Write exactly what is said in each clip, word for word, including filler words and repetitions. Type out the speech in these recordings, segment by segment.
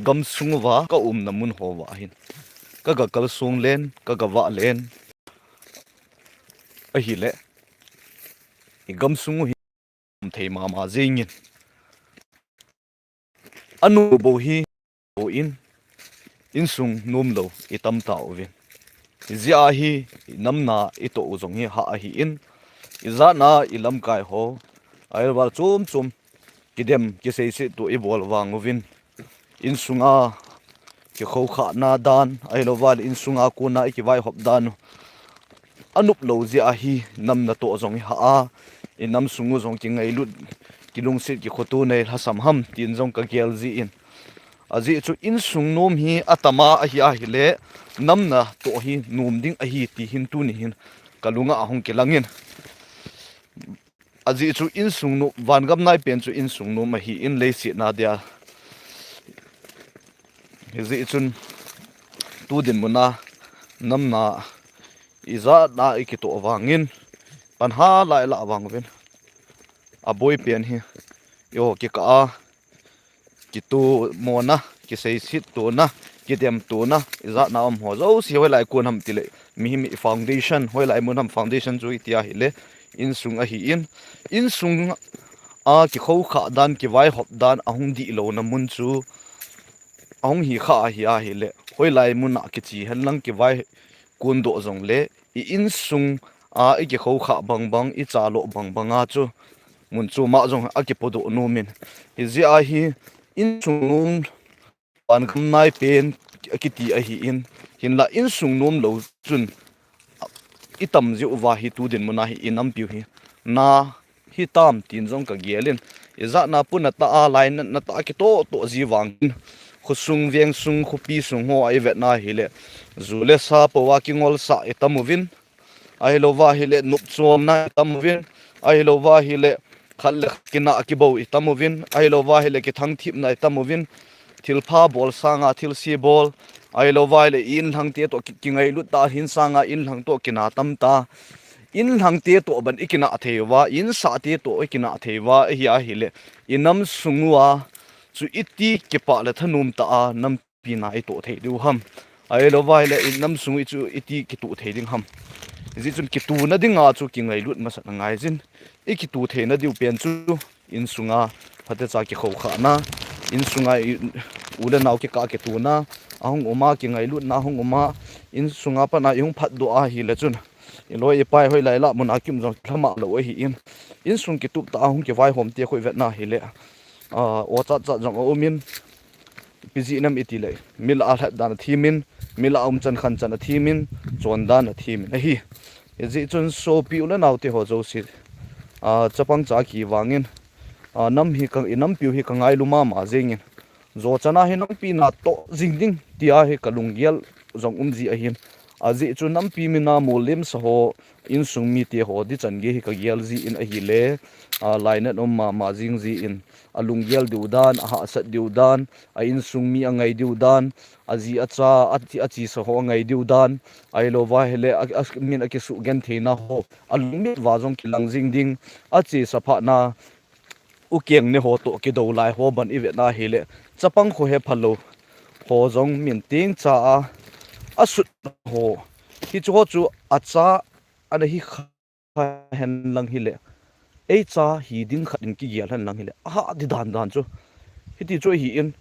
gamsung uva ka umna mun hoa hin ka ga kalsong len, ka ga vah len ahile, i gamsung u hi um thei mama jingin. Anu bou hi bou in, insung nom lou i tam tauvin. Hijeh hin i namna i toh u jong hi hah ahin, i jatna i lamkai ho, ahilou vale chom chom kidem kiseiset to i bol vang uvin, insunga kikhokhahna dan, ahilou vale insunga kona i kivaihop dan u anop lou jeh hin namna toh jong i hah a, i namsung u jong kingailut, kilungset, kikhoto nei lhasam ham tin jong ka gel jin. Ajeh chu insung nom hi atama ahi ahile, namna toh hi nom ding ahi ti hin tuni hin ka lunga ahung kilangin. Ajeh chu insung nom, vangam naipen chu insung nom ahin, leiset na dia. Hijeh chun tu dinmun a namna i jatna i kitoh vangin, pan ha lai lah vang uvin. Aboi pen hi, eiho kikah a kitomona, kiseiset tona, kidem tona, i jatna um ho jouse hoilai kon ham tile, mihem i foundation, hoilai mun ham foundation chu i ti ahile, insung ahin, insung a kikhokhah dan, kivaihop dan ahung dih louna mun chu ahung hi kha ahi ahile, hoilai mun a kiche hen lang kivai kon doh jongle, i insung a i kikhokhah bang bang, i chaloh bang bang a chu mun chu ma jong a kipodoh nom in. Hijeh hin insung nom, vangam naipen kiti ahin, hinlah insung nom lou chun i tam jeh uva hi tu dinmun a hi i nampiu hi na hi tam tin jong ka gel in. I jatna puna tah a, lainatna tah a kitoh toh ji vangin, khosung, vengsung, khopi sung ho a i vetna hile, ju le sa pou a kingolsah i tam uvin, ahilou va hile nopchomna i tam uvin, ahilou va hile khat le khat kinah kibou i tam uvin, ahilou va hile kithangthipna i tam uvin, thilpha bol sanga thilse bol, ahilou va hile i inlhang te toh ki-, kingailut tah hin sanga inlhang toh kinah tam ta. Inlhang te toh ban i kinah thei uva, insah te toh i kinah thei uva, ahi ahile, i namsung uva chu iti kipah le thanom tah a nampi na i toh thei diu ham. Ahilou va hile i namsung u chu iti kitoh thei ding ham. Hijeh chun kitona dinga chu kingailut masat angai jin. I kito theina diu pen chu insunga phatecha kikhokhahna, insunga i u le nao kikah kitona ahung um a, kingailutna ahung um a, insunga pat a i hung phatdoh ahile chun, i loi i pai hoilai lah mun a kium jong kilhamah lou ahin, insung kitup tah a hung kivaihom te khu i vetna hile, a, o chat chat jong a um in, ipi jeh ham itile, mi lah a lhat dan a thimin, mi lah a um chan khan chan a thimin, chon dan a thimin ahi. Hijeh chun sopi u le nao te ho jouse, a, chapang cha kivangin, a, nam hi ka, i nampiu hi ka ngailu mama jingin, jo chan a hi nampi na toh jing ding tia hi ka lunggel jong um ji ahin. Ajeh chu nampi min a molem sa ho, insung mite ho dichan gei hi ka gel jin ahile, a, lainat um mama jing jin, a lunggel diu dan, a hahsat diu dan, a insung mi angai diu dan, a ji a cha, a ti, a chesa ho angai diu dan, ahilou va hile, a, a, min a kisugentheina ho, a lungmit uva jong kilang jing ding, a chesa phatna, u keng ne ho toh kidou lai ho ban i vetna hile, chapang kho hephalou ho jong min tengcha a, a sut ho. Hichu ho chu a cha ana hi kha hen lang hile, ei cha hi ding khat in kigel hen lang hile, a hah di dan dan chu. Hiti chu ahin,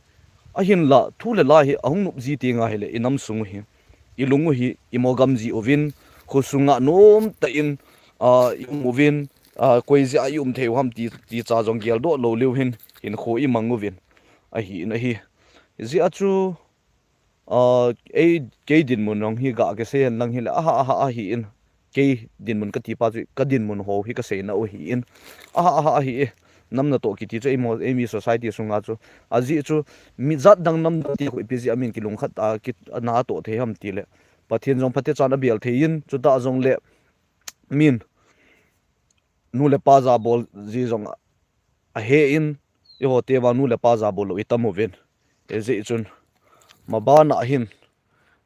ahinlah thu le la hi ahung nop ji teng ahile, i namsung u hi, i lung u hi i mogam ji uvin, khosunga nomtah in, a, i um uvin, a, koi jeh a i um thei u ham ti, ti cha jong geldoh lou leu hin, hinkho i mang uvin, ahin ahi. Hijeh a chu, a, ei, kei dinmun jong hi ga kisei hen lang hile, a hah, a hah ahin, kei dinmun ka ti pa chu, ka dinmun ho hi ka seina u ahin, a hah, a hah ahi e. Namna toh kiti chu eimo, eimi society sunga chu, ajeh chu mi jat dang nam dang te khu ipi jeh a min kilungkhat a, ki, na toh thei ham tile, Pathen jong phatechan a bel thei in, chutah jongle min nu le pa jabol ji jong a, ahe in, eiho te vang nu le pa jabol lou i tam uvin. Hijeh chun, maban a hin,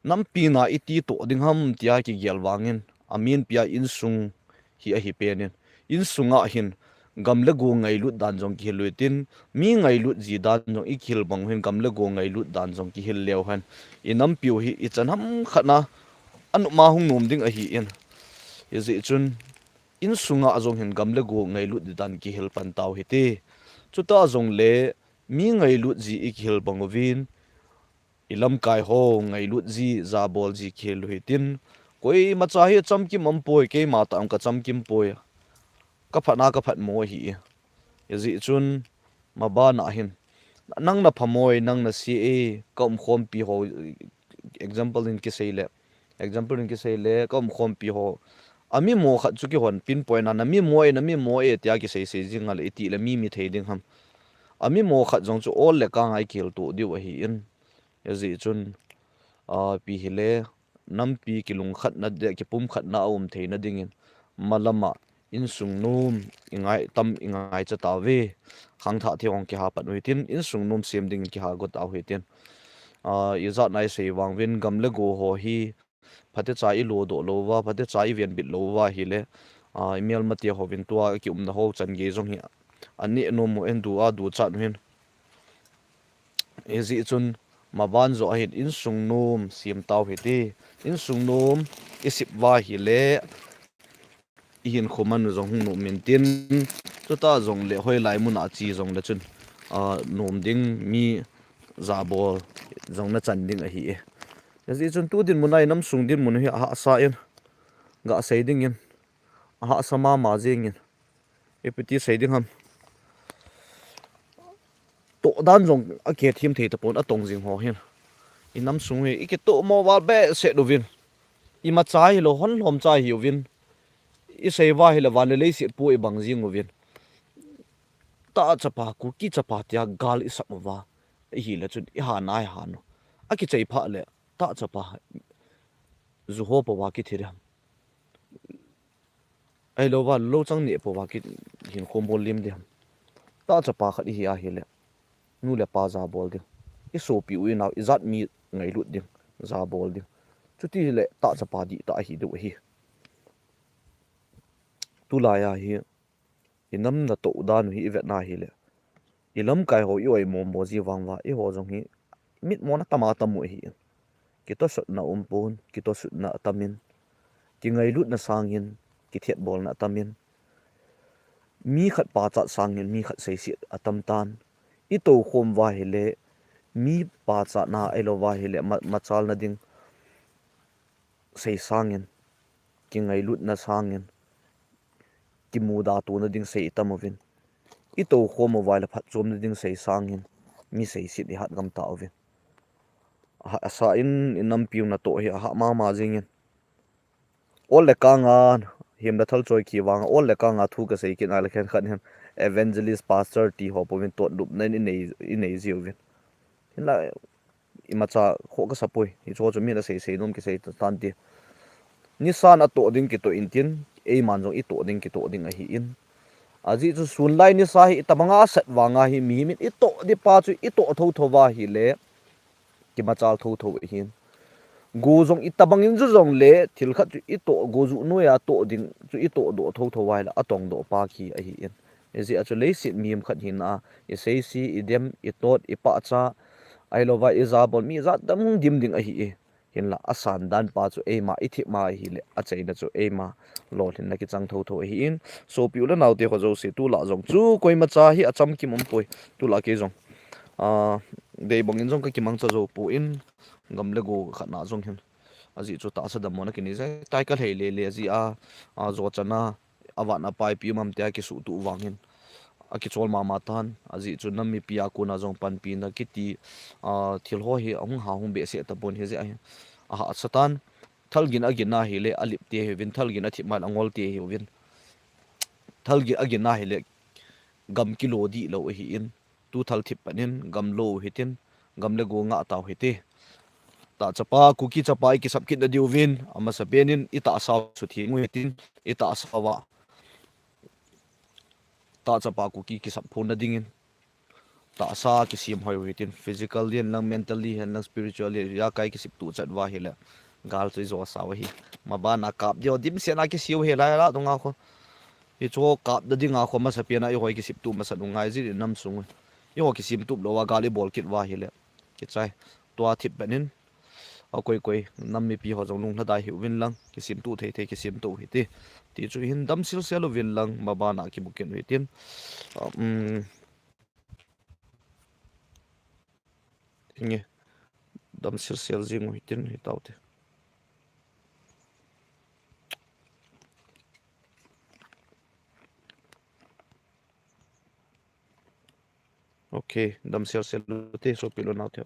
nampi na iti toh ding ham tia kigel vangin, a min pia insung hi ahi pen in, insunga hin, gam le go ngailut dan jong kihil u hitin, mi ngailut ji dan jong ikihil bang u hin gam le go ngailut dan jong kihil leu hen, inampiu hi ichan ham khat na anop ma hung nom ding ahin. Hijeh chun insunga jong hin gam le go ngailut di dan kihil pan tau hite. Chuta jongle mi ngailut ji ikihil bang uvin, ilamkai ho ngailut ji, jabol ji kihil u hitin, koimacha hi chamkim umpoi, keima tah a ka chamkim poi. Ka phatna ka phat mo ahi. Hijeh chun mabana hin nang na phamoi, nang na se e, ka umkhompi ho, example in kisei le, example in kisei le, ka umkhompi ho, ami mo khat chu kihon pin poi na, na mi mo e, na mi mo e tia kisei sei jing a le iti le mi mi thei ding ham. Ami mo khat jong chu ol le kang a ikihil to diu ahin. Hijeh chun, a, ipi hile, nampi kilungkhatna de, kipumkhatna aum theina dingin, malama insung nom ingai tam, ingaicha tauve. Khangthah thei hong kiha pan u hitin, insung nom sem dingin kiha go tau hitin. A, ijat nai sei vang uvin gam le go ho hi, phatecha ilodoh lou uva, phatecha ivenbit lou uva hile, a, imelmate hovin tua kiumna ho chan gei jong hi aneh nom u, en du a du chan u hin. Hijeh chun maban jo ahin insung nom sem tau hite. Insung nom isep uva hile, ihinkho man u jong hung nom intin, chuta jongle hoilai muna che jongle chun, a, nom ding, mi jabol jong na chan ding ahi e. Hijeh chun tu dinmun a inamsung dinmun hi ahahsa in, gasei dingin, ahahsa mama jengin, ipi ti sei ding ham. Toh dan jong akithem thei tapon, atong jing ho hin. Inamsung hi ikitoh mo val behseh uvin, imacha hilou hon lhomcha hiuvin, isei uva hile van le leiset pu ibang jing uvin. Tah chapa, Kuki chapa tia gal isam uva, ihile chun iha nai hanu. Akichai pha le, tah chapa, ju ho pouva kithi ding ham. Ahilouva, lou chang neh pouva kihinkho bol lim ding ham. Tah chapa khat ihi ahile, nu le pa jabol ding, isopi u inao, ijat mi ngailut ding, jabol ding. Chuti le tah chapa dihtah ahi diu ahi. Tulai a hi, inam natoh dan u hi ivetna hile, ilamkai ho i-oimo mo ji vang uva, eiho jong hi mitmona tama tam u ahi. Kitosotna umpon, kitosotna atamin, kingailutna sangin kithetbolna atamin, mi khat pachat sangin mi khat seiset atam tan. Itoukhom uva hile, mi pachatna ahilouva hile, ma-, machalna ding sei sangin, kingailutna sangin, kimuda tona ding sei itam uvin. Itoukhom uva le phatchomna ding sei sangin, mi seiset ihat gam tauvin. Ahahsa in, inampiu natoh hi ahah mama jengin. Ol le kanga, himna thal choi ki vanga, ol le kanga thu kasei kit na le khenkhat hin evangelist, pastor ti ho pouvin totnopna in inei, inei jiuvin. Hinla, imacha kho kasa poi, hicheho chu min asei sei nom kisei tan ti. Nisan atoh ding kitoh intin, eiman jong itoh ding kitoh ding ahin. Ajeh chu sunlai nisa hi itobanga asat vanga hi mihem in itoh ding pa chu itoh thotho uva hile, kimachal thotho ahin. Go jong itobangin ju jongle, thil khat chu itoh, go ju noiya toh ding chu itohdoh thotho uva hile, atongdoh pa khi ahin. Hijeh a chu leiset mihem khat hina a, iseise, idem, itot, ipahcha, ahilouva ijabol mi jat dam dim ding ahi e. Hinla asan dan pa chu eima ithip ma ahile, achaina chu eima lolhinna kichang thotho ahin. Sopi u le naote ho jouse, tulai jong chu koimacha hi achamkim umpoi. Tulai kei jong, a, deibangin jong kakimangcha jou poi, gam le go khatna jong hin. Ajeh chu tahsa dammona kinei jeh tai, kalhei lele jeh a, a, jochan a, avat apai pi um am tia kisuhtuh vangin akichol mama tan. Ajeh chu nam mipi a kona jong panpina kiti, a, thil ho hi ahung ha hung behseh tapon, hijeh a hi ahahsa tan. Thalgin agin ahile alip te hiuvin, thalgin athip ma le angol te hiuvin. Thalgin agin ahile gam kilo dihlou ahin. Tu thal thip panin gam lo u hitin, gam le go ngah tau hite. Tah chapa, Kuki chapa ikisap kit nadiuvin, amasapen in itahsa u sutheng u hitin, itahsa uva tah chapa Kuki kisap phonna dingin tahsa kisem hoi u hitin, physically hen lang, mentally hen lang, spiritually, ijakai kisiptuh chat uva hile gal chu ijo sa u ahi. Mabana kap diu dimset na kisiu hi lai la dunga khu. Hichu kap da dinga kho masa pena eiho kisimtup masa u ngai jin nam sung. Eiho kisimtup lou a gal ibol kit uva ahile, kichai. Tua thip pen in, a koi koi nam mipi ho jong lunglhadai hih uvin lang, kisimtup thei thei kisimtup u hite. Ti chu hin dam silsel uvin lang, mabana kimu kit u hitin. Um, Inge. Dam silsel jing u hitin, hitaute. Ok, dam silsel ute, sopi le naote.